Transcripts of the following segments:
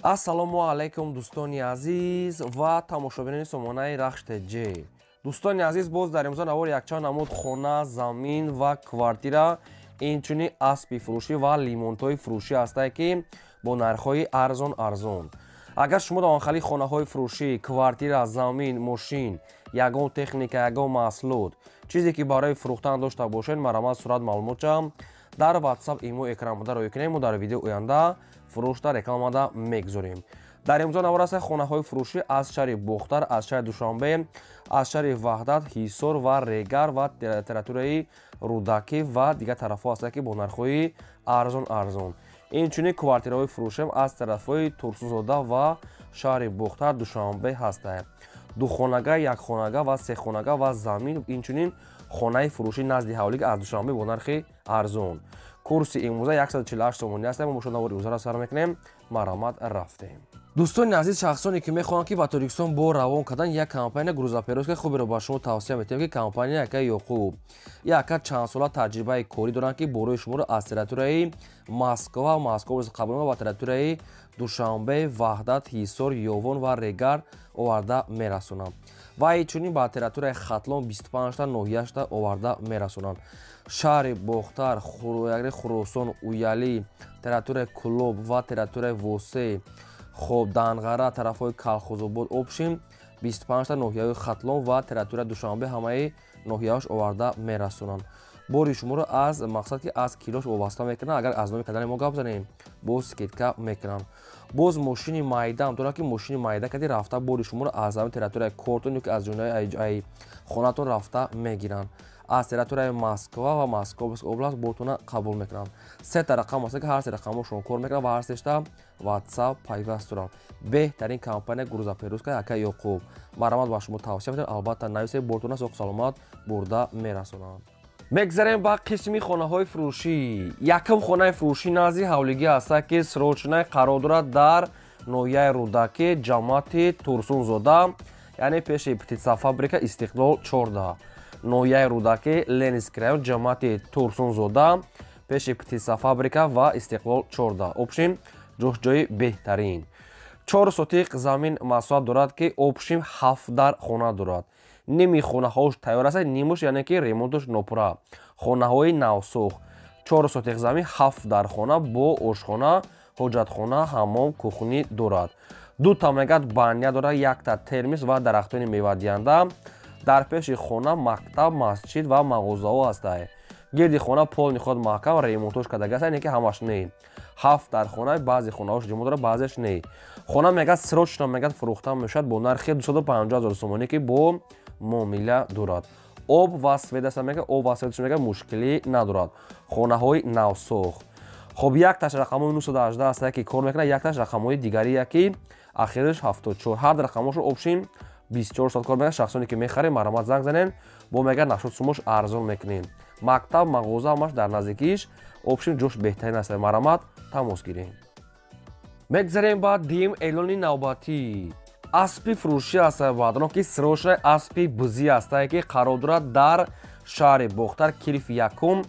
Ассалому алайкум, дӯстони азиз ва тамошобинони сомонаи Рахш ТЖ. Дӯстони азиз, боз дар имрӯза навор якчанд намуд хона, замин ва квартира, инчунин аспи фурӯшӣ ва лимонтҳои фурӯшӣ ҳастае, ки бо нархҳои арзон арзон. Агар шумо дар онхали хонаҳои фурӯшӣ, квартира, замин, мошин, ягон техника, ягон маҳсулот, чизе ки барои фурӯхтан дошта бошед, марҳамат, сурат, маълумотча дар WhatsApp, имо, экран буда рӯй кунем, мо дар видео оянда фурӯшта рекламада мегузорем. Дар имрӯза навор аст хонаҳои фурӯшӣ аз шаҳри Бохтар, аз шаҳри Душанбе, аз шаҳри Ваҳдат, Ҳисор ва Регар ва территорияи Рӯдакӣ ва дигар тарафҳо ҳастанд, ки бо нархҳои арзон арзон. Инчунин квартираҳои фурӯшиам аз тарафҳои Турсунзода ва шаҳри Бохтар, Душанбе ҳастанд. Духонага, якхонага ва сехонага ва замин, инчунин хонаи фурӯшӣ назди ҳавлига аз Душанбе бо нархи арзон. Курси имрӯза 148 сомонӣ аст. Мо шумо навори имрӯзаро сар мекунем. Марҳамат, рафтем. Дӯстони азиз, шахсоне ки мехоҳанд, ки ба Тоҷикистон бо равон кардан, як компания грузоперевозка хуберо ба шумо тавсия метиҳем, ки компания яка Ёқуб яка чандсола таҷрибаи корӣ доранд, ки борои шуморо аз территорияи Москва, Москва қабул ва территорияи Душанбе, Ваҳдат, Ҳисор, Ёвон ва Регар оварда мерасонанд ва инчунин ба территорияи Хатлон 25та ноҳияшта оварда мерасонанд. Шаҳри Бохтар, Хуросон, Уялӣ, территорияи Кулоб ва территорияи Восе, хоб, Данғара, тарафҳои Калхозобод, общем 25та ноҳияҳои Хатлон ва территорияи Душанбе, ҳамаи ноҳияҳош оварда мерасонанд. Бори шуморо аз мақсад ки аз килош вобаста мекунанд. Агар аз номи кардани мо гап занем, боз скидка мекунанд. Боз мошини майдаам дорад, ки мошини майда кади рафта бори шуморо аз ҳамин территорияи кортон ё ки аз ҷонаи хонатон рафта мегиранд. Аз территорияи Москва ва Московская область бортона қабул мекунанд. Сета рақам аст, ки ҳар се рақамошон кор мекунанд ва ҳар сешта WhatsApp пайваст доранд. Беҳтарин компания грузоперевозка яка Ёқуб, марҳамат, ба шумо тавсия медиҳам, албатта нависед, бортона соқ саломат бурда мерасонанд. Мегзарем ба қисми хонаҳои фурӯшӣ. Якум хонаи фурӯшӣ назди ҳавлигӣ ҳаста, ки срочно қарор дорад дар ноҳияи Рӯдакӣ, ҷамоати Турсунзода, яъне пеши птицефабрика, Истиқлол 14. Ноҳияи Рӯдакӣ, Ленинский район, ҷамоати Турсунзода, пеши птицефабрика ва Истиқлол 14. Общем, ҷош ҷои беҳтарин. 4 сотиқ замин масоҳат дорад, ки общем ҳафт дар хона дорад. Ними хонаҳош тайёр аст, нимуш, яъне ки ремонтуш нопура. Хонаҳои навсохт, 4 сотиқ замин, ҳафт дар хона бо ошхона, ҳоҷатхона, ҳаммом, кухня дорад. Дута мегад баня дорад, якта термис ва дарахтони мевадиҳанда. Дар пеши хона мактаб, масҷид ва мағозаҳо ҳастанд. Гирди хона полный худ маҳкам ремонтош кардаги аст, яъне ки ҳамаш не. Ҳафт дар хона, баъзе хонаҳош ремонт дорад, баъзеш не. Хона мегад срочно мегад фурӯхта мешавад бо нархи 250 000 сомонӣ, ки бо муомила дорад. Об ва свет аст, мега об ва светш мега мушкилӣ надорад. Хонаҳои навсохт. Хоб, якташ рақамҳои 918 аст, ки кор мекунад, якташ рақамҳои дигарие, ки ахираш 74. Ҳар рақамҳошо общем 24 соат кор мекунад. Шахсоне ки мехарем, марҳамат, занг занен, бо мега нашуд сумош арзон мекунем. Мактаб, мағоза ҳамаш дар наздикиш, общем ҷош беҳтарин аст. Марҳамат, тамос гирем. Мегзарем ба дим эълони навбатӣ. Аспи фурӯшӣ аст, баъдон ки срочно аспи бузӣ ҳастае, ки қарор дорад дар шаҳри Бохтар, Кириф якум.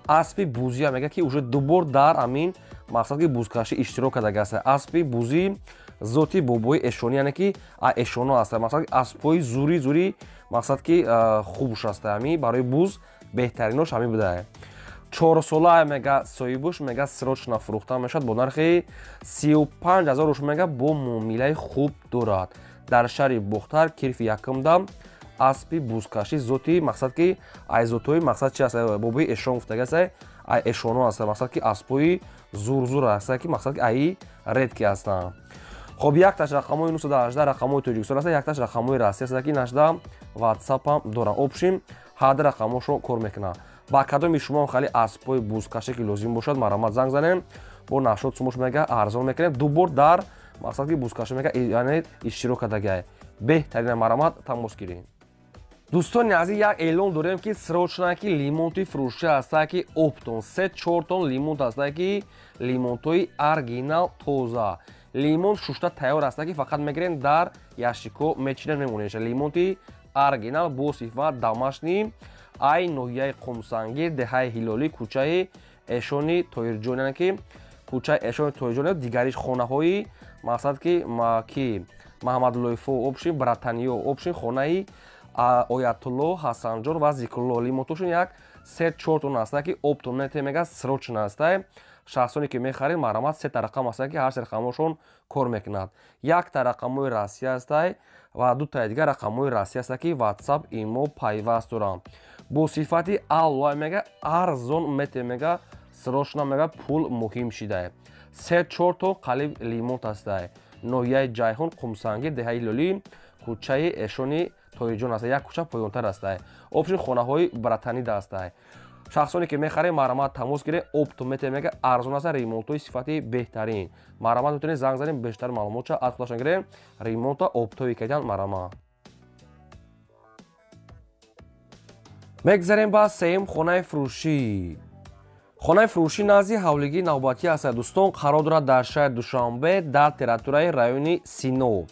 Аспи бузия мега, ки уже дубор дар ҳамин мақсад ки бузкашӣ иштирок кардаги аст. Аспи бузӣ зоти бобои эшонӣ, яъне ки эшоно аст. Мақсад аспҳои зури зури, мақсад ки хубш аст, ҳами барои буз беҳтаринош ҳамин буда. 4 сола мега соҳибуш, мега срочно фурӯхта мешавад бо нархи 35 000 руш, мега бо муомилаи хуб дорад. Дар шаҳри Бохтар, Кирфи якумда аспи бузкашӣ зоти, мақсад ки ай зотҳои, мақсад чи аст, бобои эшон гуфтаги аст, ай эшоно аст. Мақсад ки аспҳои зурзур аст, ки мақсад ки аи редкий ҳастанд. Хоб, якташ рақамҳои 918 рақамҳои Тоҷикистон аст, якташ рақамҳои Россия аст, ки нашда ватсапам дорам. Общем, ҳарду рақамҳошо кор мекунад. Ба кадоми шумо хали аспҳои бузкаше ки лозим бошад, марҳамат, занг занем, бо нашод сумош мега арзон мекунем. Ду бор дар мақсад ки бузкашӣ мега, яъне иштирок кардагиай. Беҳтарина, марҳамат, тамос гирем. Дӯстони азиз, як эълон дорем, ки срочно ки лимонти фурӯшӣ ҳастае, ки оптом се чор тон лимонт ҳастае, ки лимонтҳои оригинал, тоза, лимон шушта тайёр ҳастае, ки фақат мегирем, дар ящико мечинем, мемонем. Лимонти оригинал бо сифат, домашний, ай ноҳияи Қумсангир, деҳаи Ҳилолӣ, кӯчаи Эшони Тоирҷон, яъне ки кӯчаи Эшони Тоҷон дигариш хонаҳои мақсад ки Маҳаммадуллоевҳо общин братаниё общин хонаи Оятулло Ҳасанҷон ва Зикрулло лимотошон як се чортон аста ки оптом мете мега срочно аста. Шахсоне ки мехаред марҳамат, сета рақам аста ки ҳар се рақамҳошон кор мекунад. Якта рақамҳои Россия аста ва дутаи дигар рақамҳои Россия аста ки WhatsApp имо пайваст доранд. Бо сифати аъло мега арзон мете мега срочно мега пул муҳим шидае. Се чорто қалиб лимонт астае. Ноҳияи Ҷайҳун, Қумсангир, деҳаи Ҳилолӣ, кӯчаи Эшони Тоиҷон аста, як кӯча поёнтар астае. Общин хонаҳои братанида астае. Шахсоне ки мехаред марҳамат тамос гиред, оптом мете мега арзон аста, ремонтҳои сифати беҳтарин. Марҳамат метавонед занг занед, бештар маълумотша аз худашон гиред, ремонта оптовӣ кардиан марҳамат. Мегзарем ба сеюм хонаи фурӯшӣ. Хонаи фурӯшӣ назди ҳавлигии навбатӣ аст дӯстон, қарор дорад дар шаҳри Душанбе дар территорияи райони Сино.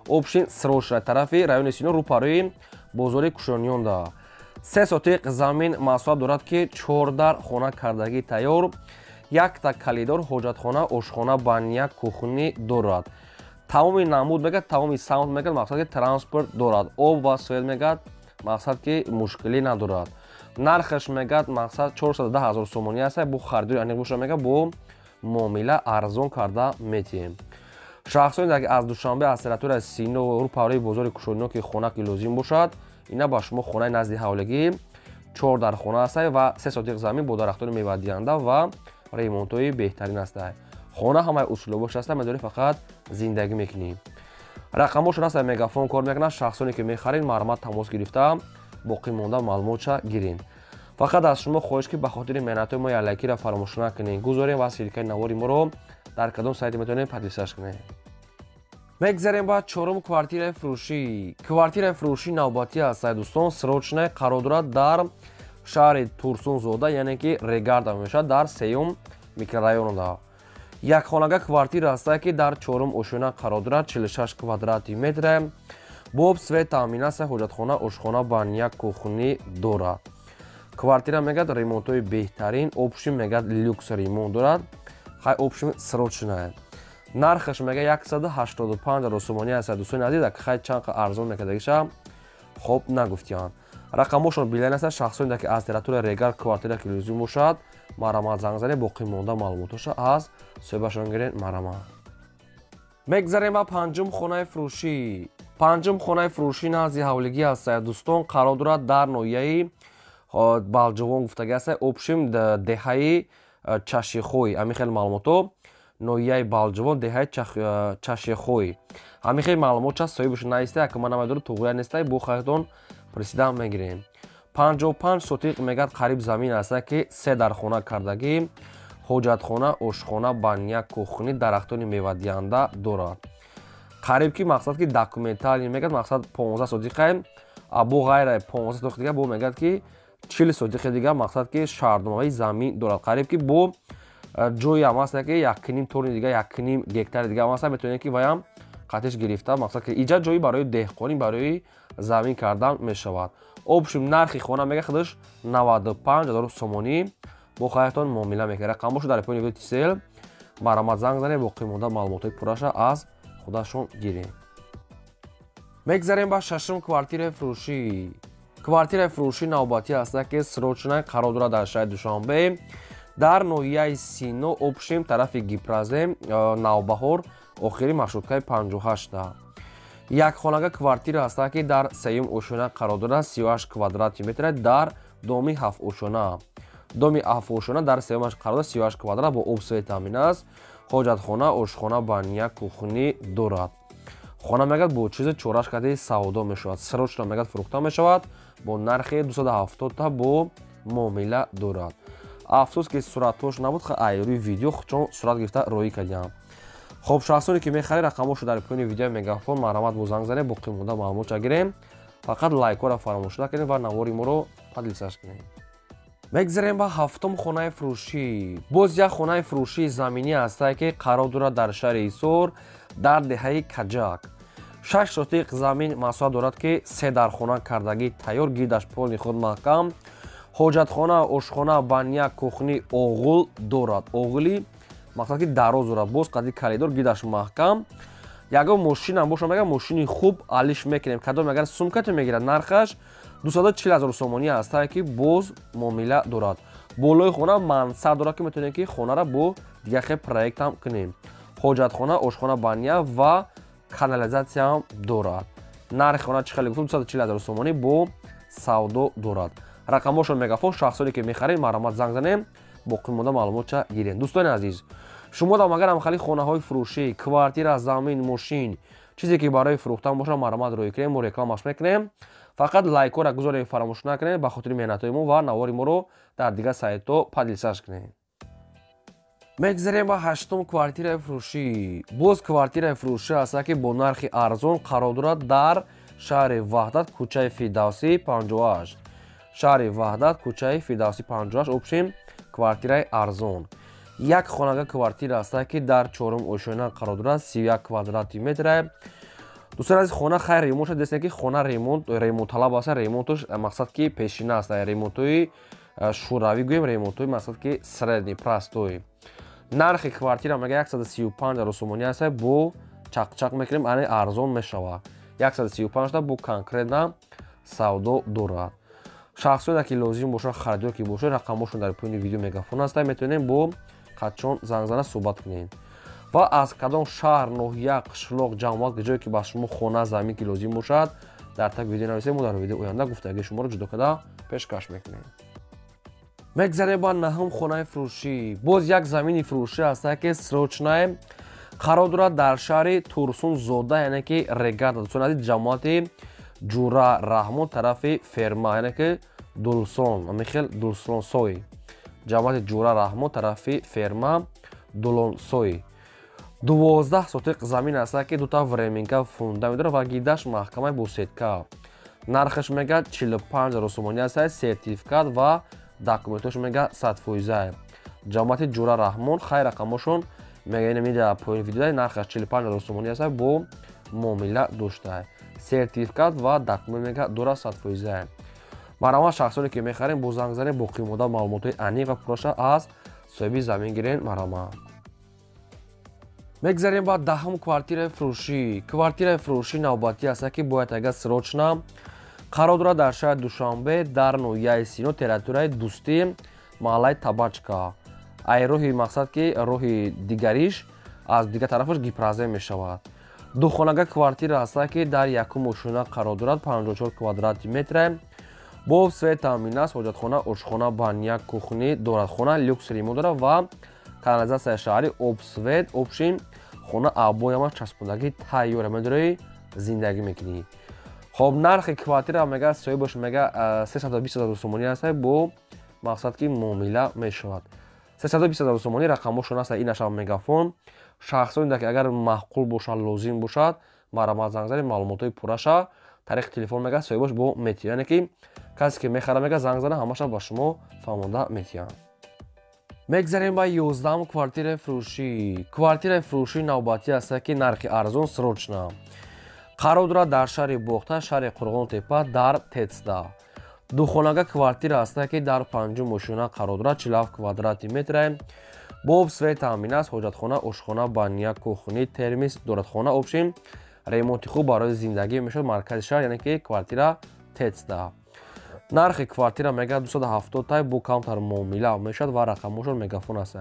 Общин срочно тарафи райони Сино рӯпарӯи бозори Кушониёнда. Се сотиқ замин масоҳат дорад ки чор дар хона кардагӣ тайёр, якта калидор, ҳоҷатхона, ошхона, баня, кухни дорад. Тамоми намуд мегӯяд, тамоми самт мегӯяд, мақсад ки транспорт дорад, об ва свет мегӯяд, мақсад ки мушкилӣ надорад. Нархаш мегӯяд мақсад 410 ҳазор сомонӣ аст, бо харидори аниқ боша мегӯяд бо муомила арзон карда метиҳем. Шахсоне ки аз Душанбе аз территорияи Сино рӯпарӯи бозори Кушониё ки хона ки лозим бошад, ина ба шумо хонаи назди ҳавлигӣ чор дар хона аст ва се сотиқ замин бо дарахтони мевадиҳанда ва ремонтҳои беҳтарин аст. Хона ҳамаи услубош аст, медорӣ фақат зиндагӣ мекунӣ. Рақамҳошон аст, мегафон кор мекунад. Шахсоне ки мехаред марҳамат тамос гирифта боқӣ монда маълумотша гиред. Фақат аз шумо хоҳиш ки ба хотири меҳнатҳои мо ялакиро фаромӯш накунед, гузорем ва ссылкаи навори моро дар кадом сайте метавонед подписаш кунед. Мегзарем ба чорум квартираи фурӯшӣ. Квартираи фурӯшӣ навбатӣ аст дӯстон, срочно қарор дорад дар шаҳри Турсунзода, яъне ки Регарда мешавад дар сеюм микрорайонда. Якхонага квартира аст ки дар чорум ошёна қарор дорад, 46 квадрати метр. Бо об свет таъмин аст, ҳоҷатхона, ошхона, баня, кухни дорад. Квартира мегӯяд ремонтҳои беҳтарин, общим мегӯяд люкс ремонт дорад. Хай общим срочно. Нархаш мегӯяд 185 ҳазор сомонӣ аст дӯстони азиз, хай чанд арзон мекардагиша хоб нагуфтианд. Рақамҳошон билайн аст, шахсоне ки аз территорияи Регар квартира ки лозим бошад, марҳамат занг занед, боқӣ монда маълумотҳоша аз соҳибашон гиред марҳамат. Мегзарем ба панҷум хонаи фурӯшӣ. Панҷум хонаи фурӯшӣ назди ҳавлигӣ аст дӯстон, қарор дорад дар ноҳияи Балҷувон гуфтагӣ аст, общим деҳаи Чашихой. Ҳамин хел маълумотҳо ноҳияи Балҷувон, деҳаи Чашихой. Ҳамин хел маълумот част соҳибаш наиста, яке ман намедонам туғрия неста, бо хайртон присида мегирем. 55 сотиқ мегӯяд қариб замин аст ки се дар хона кардагӣ, ҳоҷатхона, ошхона, баня, кухни, дарахтони мевадиҳанда дорад. Қариб ки мақсад ки документалӣ мегӯяд мақсад 15 сотиқае, бо ғайра 15 сотиқ дига бо мегӯяд ки 40 сотиқи дига мақсад ки шаҳрномаи замин дорад. Қариб ки бо ҷойам аст ки 1.5 торни дига, 1.5 гектари дига аст, метавонед ки ваям қатиш гирифта, мақсад ки иҷа ҷои барои деҳқонӣ, барои замин кардан мешавад. Общим нархи хона мегӯяд худаш 95 ҳазор сомонӣ, бо хайртон муомила мекунад. Рақамҳошо дар поёни видео тисел, марҳамат занг занед, боқӣ монда маълумотҳои пурраша аз худашон гиред. Мегзарем ба шашум квартираи фурӯшӣ. Квартираи фурӯшӣ навбатӣ аст ки срочно қарор дорад дар шаҳри Душанбе дар ноҳияи Сино, общим тарафи Гипразем, Навбаҳор, охири маршруткаи 58. Якхонага квартира аст ки дар сеюм ошёна қарор дорад, 38 квадрати метр дар доми ҳафт ошёна. Доми ҳафт ошёна дар сеюмаш қарор дорад, 38 квадрат бо об свет таъмин аст, ҳоҷатхона, ошхона, баня, кухни дорад. Хона мегӯяд бо чизи чораш кади савдо мешавад, срочно мегӯяд фурӯхта мешавад бо нархи 270 та бо муомила дорад. Афсӯс ки суратҳош набуд, айрӯи видео чун сурат гирифта роӣ кардиам. Хоб шахсоне ки мехаред рақамҳошо дар поёни видеои мегафон марҳамат бо занг занед, боқӣ монда маълумотша гирем. Фақат лайкҳоро фаромӯш накунед ва навори моро подлисаш кунед. Мегзарем ба ҳафтум хонаи фурӯшӣ. Боз як хонаи фурӯшии заминӣ аст ки қарор дорад дар шаҳри Ҳисор дар деҳаи Каҷак. 6 сотиқ замин масоҳат дорад ки се дар хона кардагӣ тайёр, гирдаш полни худ маҳкам, ҳоҷатхона, ошхона, баня, кухни, оғул дорад. Оғули Мақсад ки дароз дорад, боз қади коридор гидаш маҳкам. Ягон мошинам боша, мега мошини хуб алиш мекунем. Кадом агар сумкато мегирад, нархаш 240 000 сомонӣ аст, ки боз муомила дорад. Болои хона мансар дорад, ки метавонем ки хонара бо дигар хел проектам кунем. Ҳоҷатхона, ошхона, баня ва канализатсияам дорад. Нархи хона чӣ хеле гуфтам, 240 000 сомонӣ бо савдо дорад. Рақамҳошон мегафон, шахсоне ки мехаред, марҳамат занг занем, боқӣ монда маълумотча гирем. Дӯстони азиз, шумо дам агар ҳамхали хонаҳои фурӯшӣ, квартира, замин, мошин, чизе ки барои фурӯхтан бошад, марҳамат рӯй кунем, мо рекламаш мекунем. Фақат лайкҳоро гузорем, фаромӯш накунем, ба хотири меҳнатҳои мо ва навори моро дар дигар сайтҳо поделиться кунем. Мегзарем ба ҳаштум квартираи фурӯшӣ. Боз квартираи фурӯшӣ аст, ки бо нархи арзон қарор дорад дар шаҳри Ваҳдат, кӯчаи Фирдавсӣ 58. Шаҳри Ваҳдат, кӯчаи Фирдавсӣ 58, общем квартираи арзон. Як хонага квартира аст, ки дар чорум ошёна қарор дорад, 31 квадрати метра. Дӯстони азиз, хона хайр ремонт шуд, дестем ки хона ремонт, ремонтталаб аст, ремонташ мақсад ки пешина аст, ремонтҳои шӯравӣ гӯем, ремонтҳои мақсад ки средний, простой. Нархи квартира мега 135 000 сомонӣ аст, бо чақчақ мекунем, ани арзон мешавад. 135 та бо конкретно савдо дорад. Шахсоне ки лозим бошад, харидор ки бошад, рақамҳошон дар поёни видео мегафон аст, метавонем бо қадчон занг зана суҳбат кунем. Ва аз кадом шаҳр, ноҳия, қишлоқ, ҷамоат, ҷое ки ба шумо хона, замин ки лозим бошад, дар таг видео нависед, мо дар видео оянда гуфтагии шуморо ҷудо карда пешкаш мекунем. Мегзарем ба наҳум хонаи фурӯшӣ. Боз як замини фурӯшӣ аст, ки срочное қарор дорад дар шаҳри Турсунзода, яъне ки Регата. Дӯстони азиз, ҷамоати Ҷура Раҳмон тарафи ферма, яъне ки Дулсон, ҳамин Дулсонсой. Ҷамоати Ҷура Раҳмон тарафи ферма Дулонсой. 12 сотиқ замин аст, ки дута временка фундамент дорад ва гидаш маҳкамаи бо сетка. Нархаш мега 45 000 сомонӣ аст, сертификат ва документҳош мега 100%. Ҷамоати Ҷура Раҳмон, хайр рақамҳошон мега ина медиа поёни видео, нархаш 45 000 сомонӣ аст, бо муомила дошта. Сертификат ва документ мега дора 100%. Марҳамат шахсоне ки мехарем, бо занг занем, боқӣ монда маълумотҳои аниқ ва пурраша аз соҳиби замин гирем, марҳамат. Мегзарем ба даҳум квартираи фурӯшӣ. Квартираи фурӯшӣ навбатӣ аст, ки бояд агар срочно қарор дорад дар шаҳри Душанбе, дар ноҳияи Сино, территорияи Дӯстӣ, маҳаллаи Табачка. Ай роҳи мақсад ки роҳи дигариш аз дигар тарафаш гипрозем мешавад. Духонага квартира аст, ки дар якум ошёна қарор дорад, 54 квадрати метра. Бо свет таъмин аст, ҳоҷатхона, ошхона, баня, кухни дорад. Хона люкс ремонт дорад ва канализатсияи шаҳрӣ, об, свет, общем хона абояма часпондагӣ тайёра, медорӣ зиндагӣ мекунӣ. Хоб, нархи квартира мега соҳибаш мега 320 000 сомонӣ аст, бо мақсад ки муомила мешавад. 320 000 сомонӣ, рақамҳошон аст инашам мегафон. Шахсоне ки агар маъқул бошад, лозим бошад, марҳамат занг занед, маълумотҳои пурраша тариқи телефон мега соҳибаш бо метиҳад. Яъне ки касе ки мехара, мега занг зана, ҳамаша ба шумо фаҳмонда метиҳанд. Мегзарем ба 11 квартираи фурӯшӣ. Квартираи фурӯшӣ навбатӣ аст, ки нархи арзон, срочно қарор дорад дар шаҳри Бохта, шаҳри Қурғонтепа, дар Тецда. Духонага квартира аст, ки дар панҷум ошёна қарор дорад, 47 квадрати метра. Бо свет таъмин аст, ҳоҷатхона, ошхона, баня, кухни, термис дорад. Хона общем ремонти хуб барои зиндагӣ мешавад, маркази шаҳр, яъне ки квартира Тецда. Нархи квартира мега 270 тай, бо камтар муомила мешавад ва рақамҳошон мегафон аст.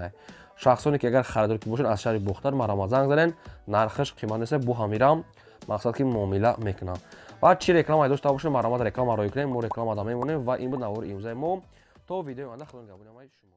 Шахсоне ки агар харидор ки бошанд аз шаҳри Бохтар, марҳамат занг занед, нархаш қимат нест, бо ҳамирам мақсад ки муомила мекунам. Ва чӣ реклама дошта бошед, марҳамат реклама рӯй кунем, мо реклама да мемонем. Ва ин буд навори имрӯзаи мо. То видеои оянда, худо нигаҳбони шумо.